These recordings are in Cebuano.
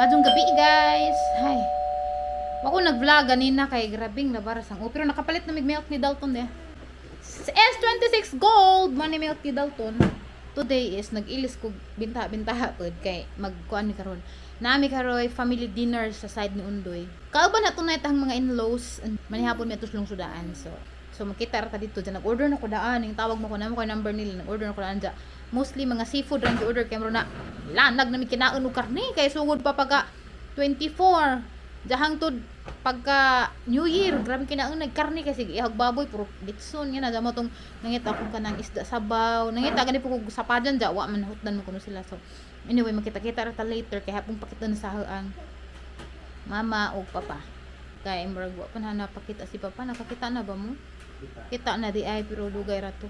Maayong gabi, guys. Hay. Ako nag-vlog ganina kay grabing labaras ang, oh, pero nakapalit na mig milk ni Dalton eh. S26 Gold money milk ni Dalton. Today is nag-ilis ko binta-bintaha pod kay magkuan mi karon. Nami karoy family dinner sa side ni Undoy. Kauban na tunay tang mga in-laws manihapon mi ato sudaan. So makita ra ta dito dyan. Nag-order na ko daan. Yung tawag mo ko na mo ko number nila. Nag-order na ko daan dyan. Mostly mga seafood rang gi-order kay muro na lanag na mi kinaon og karne kay sugod pa pagka 24. Dahang tud pagka New Year, grabe kinaon nagkarne kasi ihag baboy puro litson nga na mo tong nangita ko kanang isda sabaw. Nangita gani po kog sapajan dya wa man hutdan mo kuno sila. So anyway, makita-kita ra ta later kay hapong pakita na sa ang mama o papa. Kay murag wa pa na napakita si papa. Nakakita na ba mo? Kita na di ay pero dugay ra to.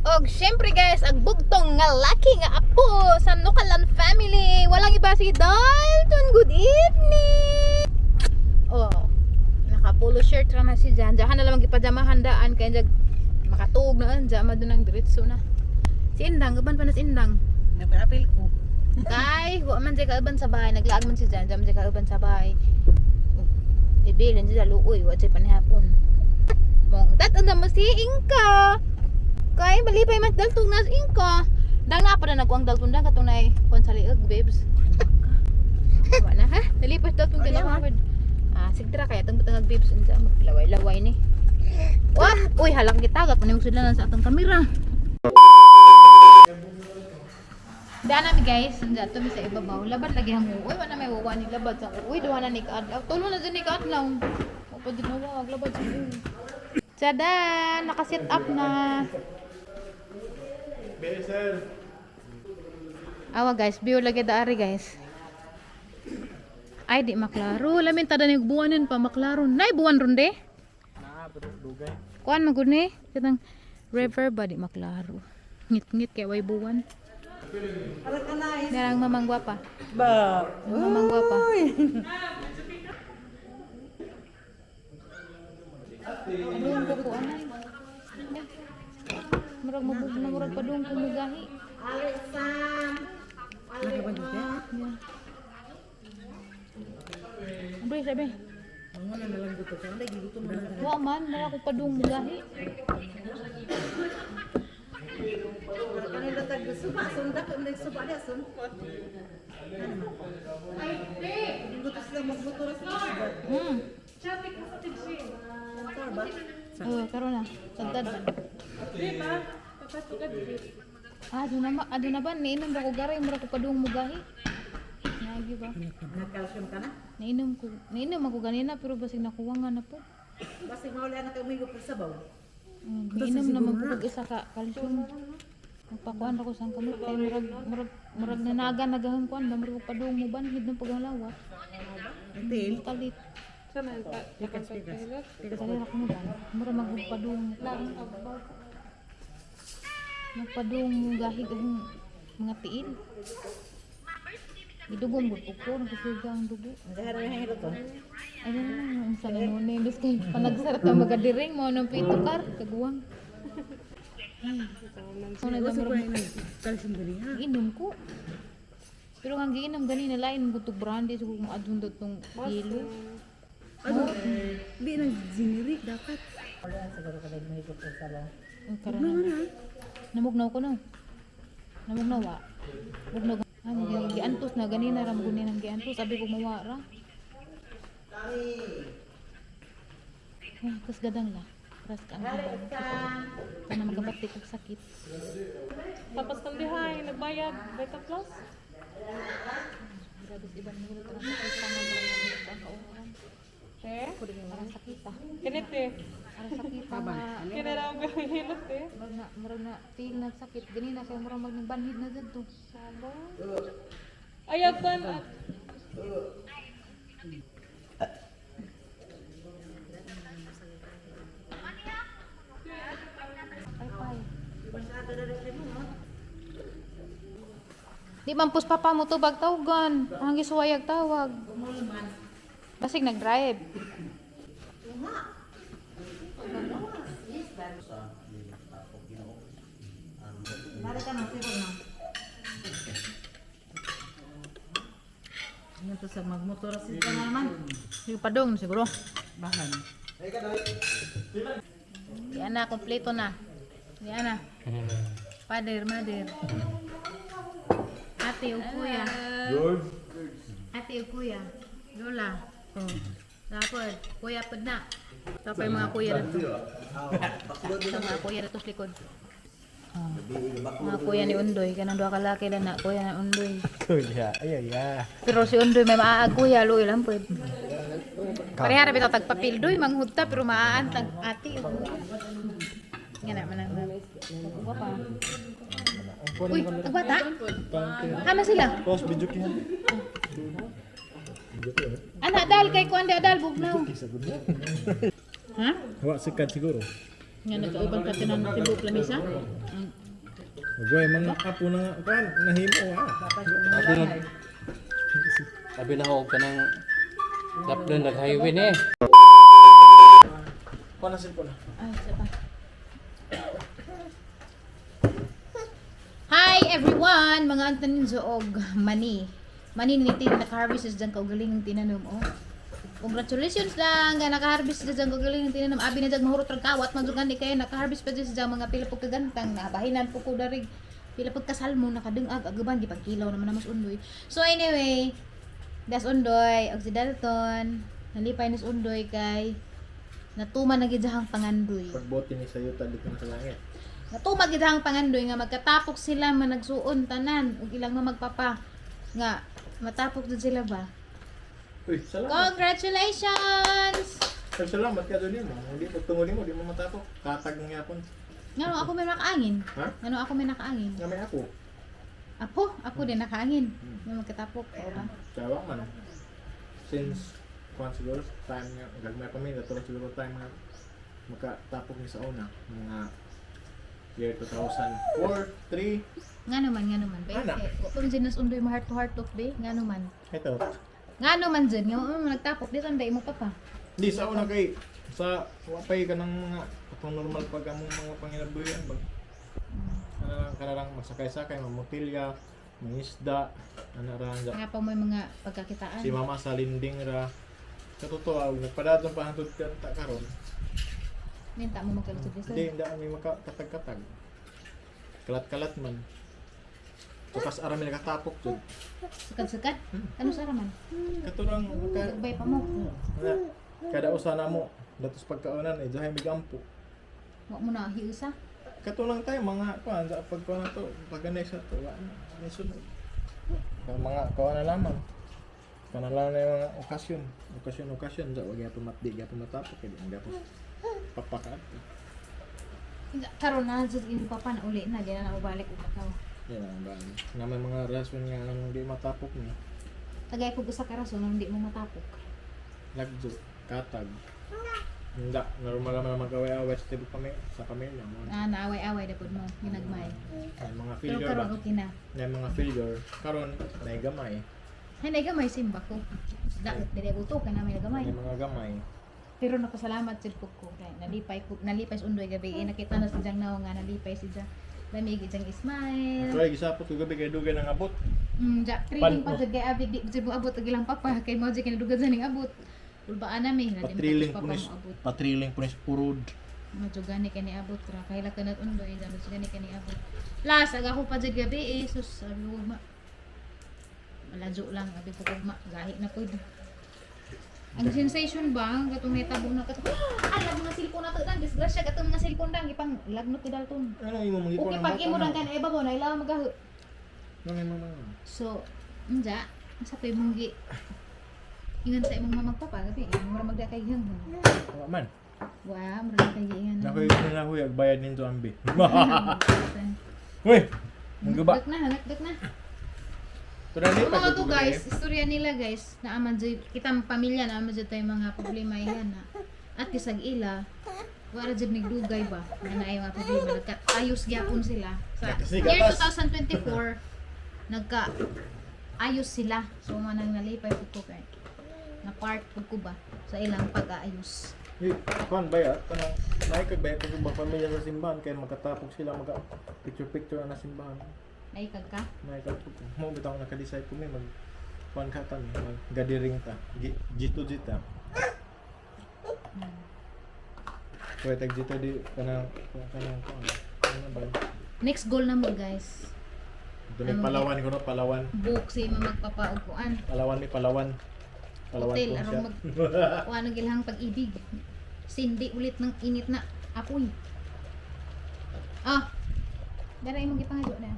Og syempre guys, ang bugtong nga laki nga apo sa Nukalan family. Walang iba si Dalton. Good evening. Oh, naka polo shirt ra na si Jan. Diyan na lang gipajamahan daan kay jag makatuog na anja madun ang diretso na. Si Indang, uban pa na si Indang. Napapil ko. Kay, wa man jay kauban sa bahay, naglaag man si Jan, jam jay kauban sa bahay. Oh, ibilin siya luoy, wa jay panihapon. Mong tat mo si Inka. Kay malipay man daltong nas Inka. Dang na pa na nagkuang daltong dang katunay kon sa liog, babes. Wa na ha? Nalipas daltong Oh, dalawa. Ah, sigdra kaya itong butang babes unsa maglaway-laway ni. Wah, uy halang kita gak kunin sila sa atong kamera. Daan nami guys, nandyan mi sa ibabaw. Labad lagi ang uy, wala may wawa ni labad sa uy, duha na ni kaadlaw. Tulo na dyan ni kaadlaw. Wa pa din nawa, labad sa uy. Tada, naka-set up na. Awa guys, view lagi daari guys. Ay, di maklaro. Lamin tada ni buwanin pa maklaro. Nay buwan ron de. Na, pero dugay. Kuan man gud ni. Katang river ba di maklaro. Ngit-ngit kay way buwan. Narang mamang gwapa. Ba. Mamang gwapa. Padung ko ko anay. Murag mabug na murag padung ko mugahi. Yeah. Abe, sabi. Wa man, mura ko padung mugahi. Kanila tag suba sun dako nag suba dia sun. Gusto sila magmotor sa suba. Motor ba? Oh, karon na. Tagtad ba? Ah, doon na ba? Ah, doon na ba? Nainom ba ko garay? Mura ko padung mugahi. Nagi ba? Nag-calcium ka na? Nainom ko. Nainom ako ganina pero basig nakuha nga na po. Basta mawala na kay umigo pa sabaw. Nainom naman po kog isa ka calcium. Nagpakuan ra ko sa kamot kay murag nanaga nagahang kuan ba murag padung mo banhid ng paganglawa. Til. Kalit. Kalit ra ko mo ban. Murag magpadung. Magpadung mo gahig ang mga tiil. Gidugong gud ko nagsusuga ang dugo. Dahil na hangin to. Ano na lang, ang sa nanunay. Dos kay panagsarat ang magadiring mo ng pito kar, kaguwang. Ay. Ano na Calcium diri ha. Inom ko. Pero ang giinom ganina lain mo tug brandy siguro kung adun tong kilo. Ano? Di na generic dapat. Wala siguro ka nag pa sabaw. Ang karana. Namugnaw ko no. Namugnaw wa. Mugnaw. Ay, mo gani giantos na ganina ra mo gani nang giantos sabi ko mawa ra. Ay, kas gadang la. Ras ka ang gadang. Kana magabati kog sakit. Tapos kang dihay, nagbayad, Vita Plus. Grabe sa iban mo ka na ang kauhan. Eh? Parang sakit ah. Kinit eh. Parang sakit ah. Nga. Kinara ang hilot eh. Murag na feel na sakit ganina kay murag mag banhid na didto. Ayag kan at Ay pay. Di man pus papa mo tubag tawgan. Ang gisuwayag tawag. Basig nag-drive. Mara ka na siguro na. Ano to sa magmotor sa naman. Yung padong siguro. Bahan. Yan na, kompleto na. Yan na. Father, mother. Ate o kuya. Ate o kuya. Lola. Oh. Tapos, kuya pod na. Tapos yung mga kuya na to. Ito mga kuya na to sa likod. Oh. Mga kuya ni Undoy. Kanang duha ka laki lang na. Kuya ni Undoy. Kuya, ay ay ay. Pero si Undoy may maaag kuya. Luoy lang pod. Pareha ra bitaw tagpapil doy manghudta pero maaan tag ate. Nga na man ang. Pa. Uy, agbata. Ama sila. Pause video kaya. Ana dal kay kuan di adal bugnaw. Ha? Wa sikat siguro. Nga nagkauban ka tinan tibok lamisa. Magway mga apo na nga kan nahimo ah. Abi na Abi na ako kanang Daplon nag-highway ni. Kuha na cellphone. Ay, isa pa. Hi everyone! Mga antanin og mani. Mani ni tin naka-harvest is dyan kaugaling tinanom oh. Congratulations lang nga naka-harvest is dyan kaugaling tinanom. Abi na dyan mahurot rag kawat man jud ni kayo naka-harvest pa dyan sa mga pila pug kagantang nabahinan po ko darig pila pug kasalmo nakadungag agaban gipagkilaw naman na mas undoy. So anyway, das undoy og si Dalton nalipay nis undoy kay natuman na gid ang pangandoy. Pagbote ni sayo tali ka na sa langit. Natuma gid ang pangandoy nga magkatapok sila managsuon tanan ug ilang mamagpapa nga matapok jud sila ba. Uy, salamat. Congratulations! Pero salamat ka doon mo. Hindi pagtungo nimo, di mo matapok. Katag ng yapon. Ngano ako may nakaangin? Ha? Ngano ako may nakaangin? Nga may ako. Apo, ako din nakaangin. Nga magkatapok. Oo ba? Tawa man. Since kuan siguro time nga gagmay pa mi dato siguro time nga makatapok ni sa una mga year 2004, 3. Ngano man, ngano man. Ba? Ana. Kung dyan nas undoy mo heart to heart talk be, ngano man. Ito. Ngano man dyan, nga mo nagtapok di tanday mo papa. Hindi sa una kay sa wapay ka ng mga atong normal pag among mga panginabuhian bag. Kana lang magsakay-sakay, mamutilya, mangisda, ana ra ang Nga pa mo yung mga pagkakitaan. Si mama sa linding ra. Sa totoo, ah, nagpadadong pa hantod ka ta karon. Ninta mo magkalusod Hindi, hindi kami makatag-katag. Kalat-kalat man. Tukas arami nakatapok jud. Sukad-sukad? Ano sa raman? Katurang maka Nagbay pa mo. na, kada usa na mo datos pagkaunan eh jahay migampo. Wa mo na hiusa. Katunang tayo mga kuan sa pagkuan na to, pagganay sa to, wa na may sunod. Kaya mga kuan na lamang. Kana lang na yung mga okasyon, okasyon okasyon sa wag gyapon matdi gyapon matapok kay di ang gyapon papakat. Karon na jud imo papa na uli na di na na balik og Macau. Yan ang ba. Na may mga rason nga anong di matapok ni. Tagay ko usa ka rason nang di mo matapok. Lagjo, katag. Hindi, normal naman ang mag-away-away sa tibo kami, sa pamilya mo. Ah, naaway-away na pud mo, ginagmay. Ay, mga Pero failure ba? karon okay na. Na mga failure, karon na gamay. Hay na gamay simba ko. Da, dili ko kay namin nagamay. May mga gamay. Pero napasalamat jud ko ko kay nalipay ko, nalipay sa undoy gabi. Eh, nakita na si Jang naw nga nalipay si Jang. Lamig Jang Ismail. Actually, gisapot ko gabi kay dugay nang abot. Ja, training pa Pan- jud kay abi di jud mo abot og ilang papa kay mo jud kinadugan sa ning abot. Ulbaan na mi, na di mo Patriling papa punis, mo abot. patriling punis urod. Medyo gani kani abot ra kay la kanat undoy da medyo gani kani abot. Last aga ko pa jud gabi eh sus sabi ko ma. Maladyo lang abi ko ugma gahi na pud. Ang sensation ba ang katong natabo na kato. Alam mga cellphone na to dan disgrasya katong mga cellphone dang ipang lagnot ni Dalton. Ano imo mga Okay pag imo dang kan iba mo na ilaw magaho. Ano imo mga? So, unja, sa pa imong gi ingan sa imong mamag papa gabi, mura magda kay hang. Wa man. Wa, mura kay giingan. Nakoy nila huy agbayad ninto ambi. Uy, mangguba. Nagdag na, nagdag na. Pero So, mga to guys, istorya nila guys, naaman jud kitang pamilya naaman jud tayo mga problema yan na. At isag ila, wala jud nagdugay ba na naay mga problema nagka ayos gyapon sila. Sa Kasi year gatas. 2024 nagka ayos sila. So manang nalipay pud ko kay na part pud ko ba sa ilang pag-aayos. Uy, kuan ba ya? Kanang naay kag bayad kag ubang pamilya sa simbahan kay magkatapok sila magka picture picture na simbahan. Naikag ka? Naay kag mo bitaw naka-decide ko mi mag Kuan ka ta, mag gadiring ta. G2G ta. Kuya tag G2 di kanang kanang kuan. Ano ba? Next goal na mo, guys. Dumi Palawan ko no, Palawan. Book si ima magpapaog kuan. Palawan ni Palawan. Palawan Hotel ko siya. aron mag kuan ang ilahang pag-ibig. Sindi ulit ng init na apoy. Ah. Dara imong gipangayo na.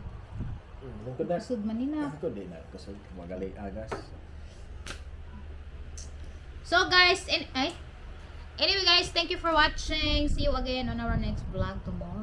Lungkod na. Kusog man ni na. Lungkod di na kusog magali agas. So guys, and ay. Anyway guys, thank you for watching. See you again on our next vlog tomorrow.